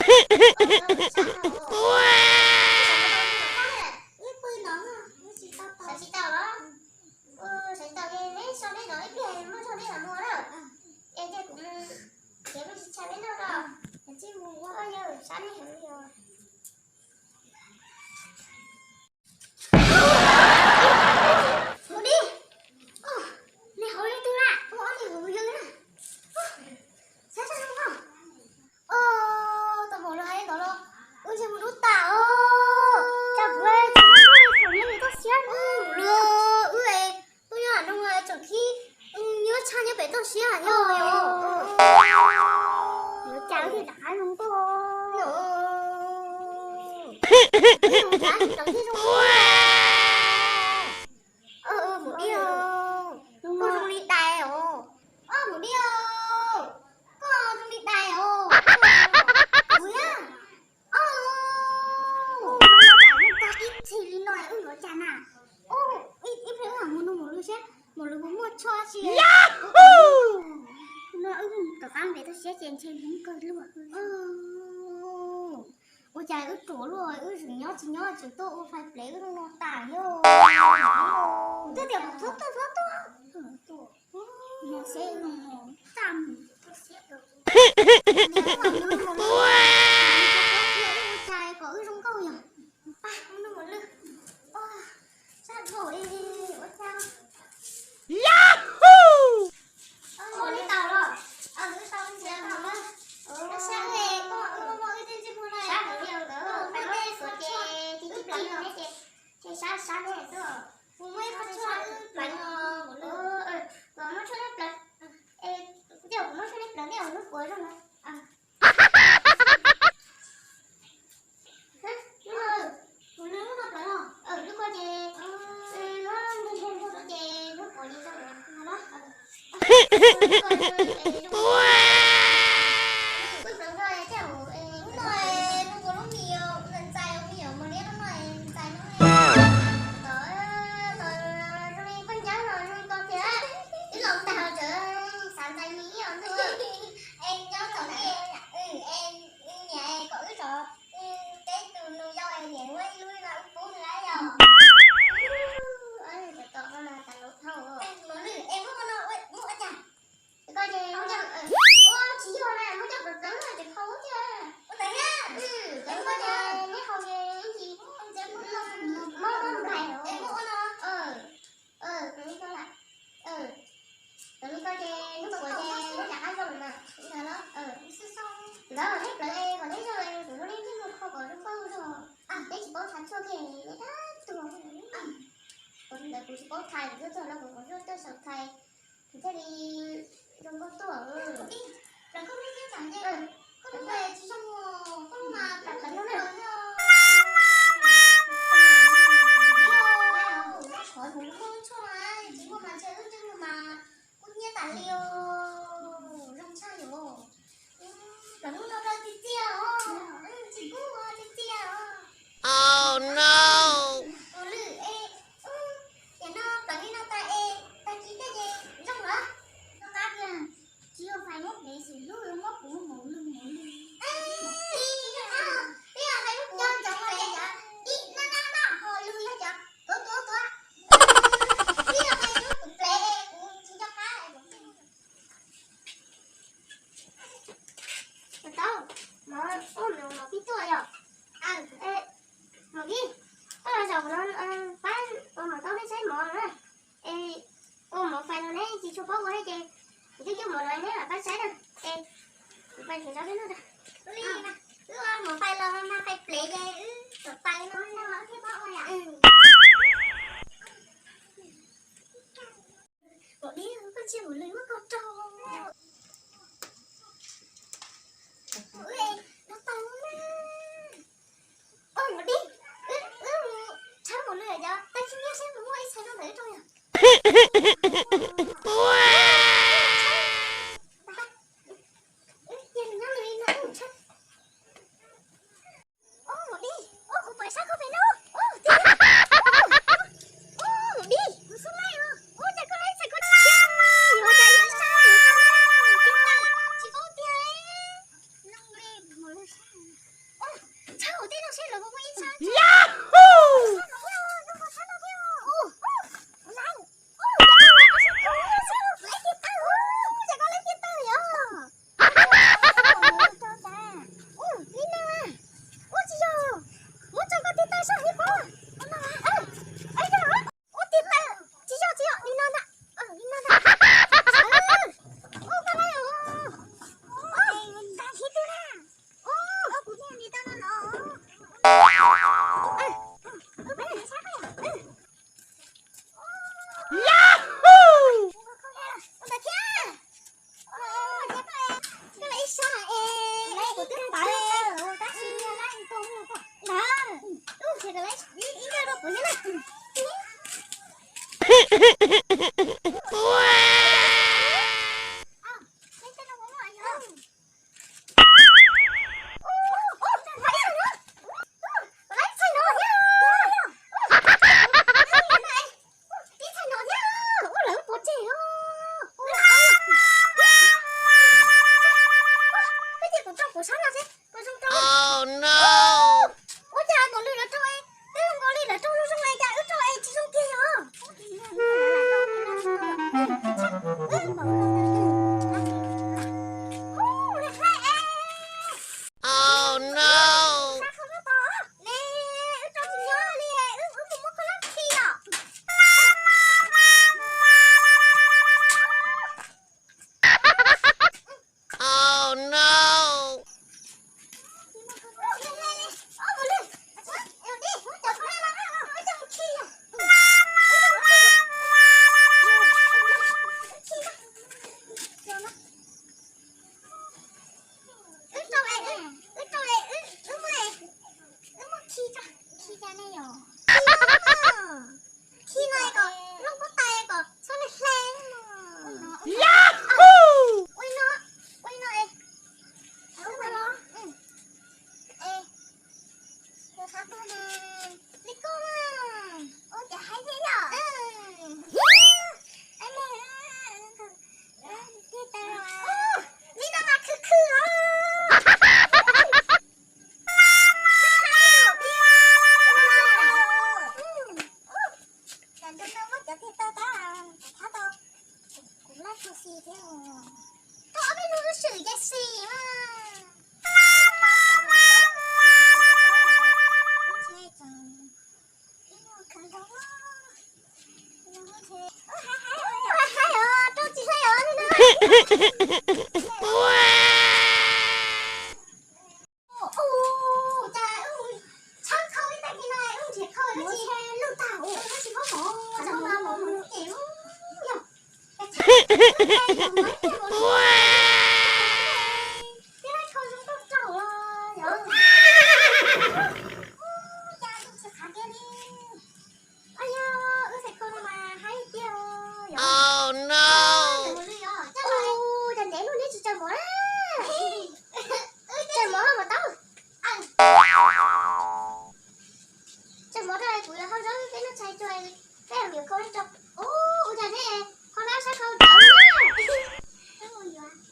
Ib pw no, sawv tsis tau los? Sawv tsis tau, neb so neb no ib pliag muab zog neb los muag na. Es cia kuv mus kev mus tsis tshaj neb noj los. Yog sab neb heev li os. Mus di. Neb hauv leej twg na? Ua ob niag hauv yawg na. Sab sab zoo os. Tau npaum li hais ntawd los wb ntshe mus dub tas os. Cas kuv tsis tau nyob li toj siab na. Wb tuaj nyob nram no tseem khib, nyob tshaj nyob pem toj siab yog. Yuav cas wb thiaj rov qab zoo tuaj. Mus di os, koj zoo li dais os. Mus di os, koj zoo li dais os. Kuv na, ib txhis li no wb yuav cas na. Ib pliag wb mam mus nug maum lwg seb maum lwg puas muaj tshuaj tsi. No wb rov qab pem toj siab ces ntshe hnub kawg luaj. Ua cas wb ruam luaj, wb tseem nyob tsis nyob tseem tuaj ua fais plev wb no tas yog. Twb tias txhob tuaj txhob tuaj. No seb txaj mus. Ua cas kom wb zoo nkauj yog. Pab mus nug maum lwg. Sab dhau ua cas. Yahoo! Ua li tau los. Wb tau ntiav tau na. Sab ne, koj wb muaj ib tug ntsej muag na. Sab heev li ntawd, peb muab tej suav ces ci ci ci ne ces, ces sab sab ne xwb. Kuv muaj ib qho tshuaj wb pleev os. Kuv muaj tshuaj nej pleev. Yog kuv muaj tshuaj nej pleev nej ua hnub puav zoo no. Kuv lub no pleev os. Lub ko ces, lub ntseg ntseg ces lub puav li zoo. Kuv pleev no thiaj mus, lub no zoo nkaus lub mis, ntxais ntxais os, me nyuam mos liab lub no ntxais no. Tom, tom zoo li koj ncaub no zoo ko thiab. Ib los tag los tseem xav ntxais mis ib os ntuj. Es nyob tom ne, es niam kom wb zov teb tus nus yau es niam muab ib lub no wb pub nws yom. Tom no mas tas lub thauj. Mos lwj, es muab ua no muab ua cas? Koj ces ua tsis yog na, muab coj pleev pleev no ces qhau thiab. Ua ntawd thiab. Pleev koj ces neb haus ces ib ntsis mob mob nplaig. Pleev li koj ces hnub puav ces neb rov qab zoo mas. Ntawd neb pleev kom neb zoo, kuv zoo li neb mus qhau kom zoo nkauj zog. Neb tsis paub thaij tshuaj kiag neb tab tuag. Ntawd kuv tsis paub thaij, kuv tuaj txog no kuv kom tuaj saum thaij, kuv thiaj li zoo nkauj tuaj. Pleev koj lub thiab tsam nce, koj lub tsis zoo, koj lub mas pleev pleev no na. Qhov kuv lub tshuaj mas tsis muaj mas ntshe wb ntsej muag mas kub hnyiab tas li os. Zoo tshaj yom. Pleev lub no rau tiag tiag os, tsis kub tiag tiag os. Mus lwm es, ces no pleev li no tas es tag kis thiaj ces zoo lawm. Noj qab tiag, tsis yog fais muab plev xwm hlub, muab kuv mus lwm mus lwm. Ib yam hais lub cog ntsoov los yog cov ib nab nab nab ho lwm yog cov tuav tuav tuav. Ib yam hais lub tus plev kuv tsis nco qab. Tau, mov ua mov pib tuaj yom. Mov pib, koj los zaum no pab ua mov tau peb saib mov na. Es ua mov fais no neb tsis tshua paub ua thiab ces kuv coj coj mov los neb mam pab saib na. Es kuv pais nrhiav zov peb noj. Wb ua mov fais los mas fais plev ces wb kom fais no thiaj paub ua yom. Ua li koj ntsia mus lwm muab koj rau. Ua li, no tau na. Ua mus di, wb, wb mus tshawb mus lwm yom, tag kis nyob seb mus muaj ib txhais no ntawm wb rau yom. Wb cia li nyob li no wb mus tshawb. Ua mus di, ua kuv pom sab koj pem no, ua tiag, ua mus di, kuv xub laij os, ua cas koj laij txhais koj tsis tshawb, yuav cas yuav sab, tsis paub tiag, zoo li mus lwm sab. Ua cas kom lwm lawv rau es, wb zoo nkaus li lawv rau zoo zoo es cas wb rau es tsis zoo kiag yog? Khi no kom lub pob tais kom txhob hle hle. Yahoo! Ua no, ua no es, ua no los, es, ua qhov twg ne? Li koj mas, ua cas haib thiab yom? Li no mas khwv khwv os. Kuv laij tsis xis thiab. Koj ob peb hnub lub swm ces xis mas. Ua cas wb tshawb khau ib tag kis no wb nrhiav khau ib tag kis lug tag ua tsis paub mov, tsis paub mov mus ces yog. Twb laib khau zoo nkauj tsaug los yog. Cas tsis qhav kiag li. Ay yog, wb txhais khau no mas haib tiag yog. Ua cas ntev luaj neb tsis tsaws mov na? Tsaws mov los mas tau. Tsaws mov rau kuv yuav hau zaub peb noj tshais tsuag, peb yuav khau rau. Ua cas neb khau dab sab khau ntawd na? Wb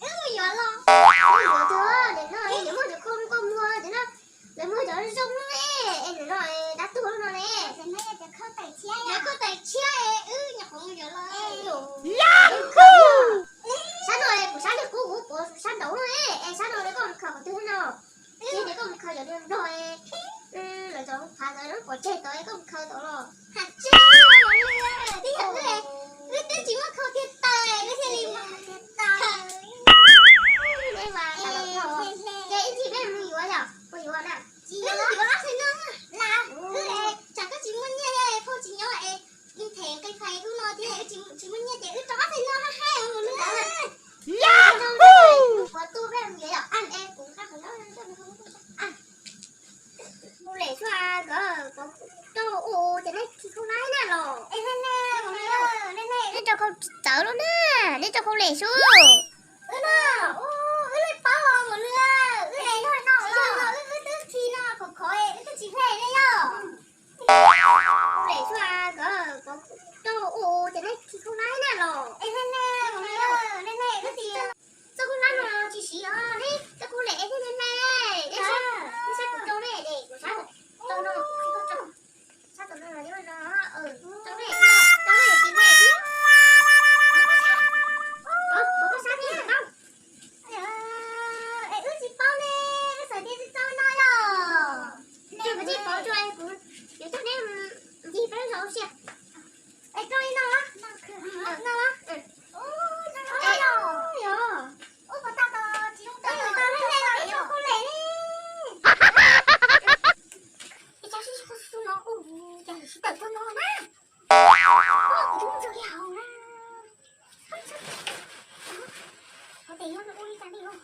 mus yuav los. Wb mus yuav tug, nim no yuav muaj cov khau nkauj muag ntawd no. Lawv muag cov zoo ne, es nim no dab tuag no ne. Lawv khau tais tshiab, wb nyuam qhuav mus yuav los. Sab no kuv sab li qub kuv puav sab nraud no, es sab no koj mus khaws qhov twg no? Ces koj mus khaws cov nplog, lawv cov qhav ntawd lawv pov tseg tod, koj mus khaws tod los. Hais tseeb, wb twb tsis muaj khau tiag tais, wb thiaj li mus khaws tiag tais. Ces ib ntsis peb mus yuav yom, puas yuav na? Wb mus yuav ob txhais no, wb tsam koj tsis muaj nyiaj, phauj tsis nyob es them nqi fais hnub no thiab, wb tsis muaj nyiaj ces wb rau ob txhais no hab haib os mus nws. Yahoo! Kuv tu peb mus yuav yom, es kuv nqa qhov no. Mus lem xwb, rau ua ces neb khi khau laib na los. Neb rau khau txawv lub na, neb rau khau lem xwb. Wb no, wb lej paub mus nws, wb es no no, wb twb khi no khov khov, wb twb tsis hle ne yom. Mus lem xwb, rau ua ces neb khi khau laib na los. Txoj khau laib no tsis siv os, neb rau khau lem thiaj li hle. Neb saib kuv rau ne, kuv saib, rau no, sab tom no, rau ne, rau ne, tsis hle thiab. Ov, koj sab thiab. Ces nyob ua ib tag nij ua.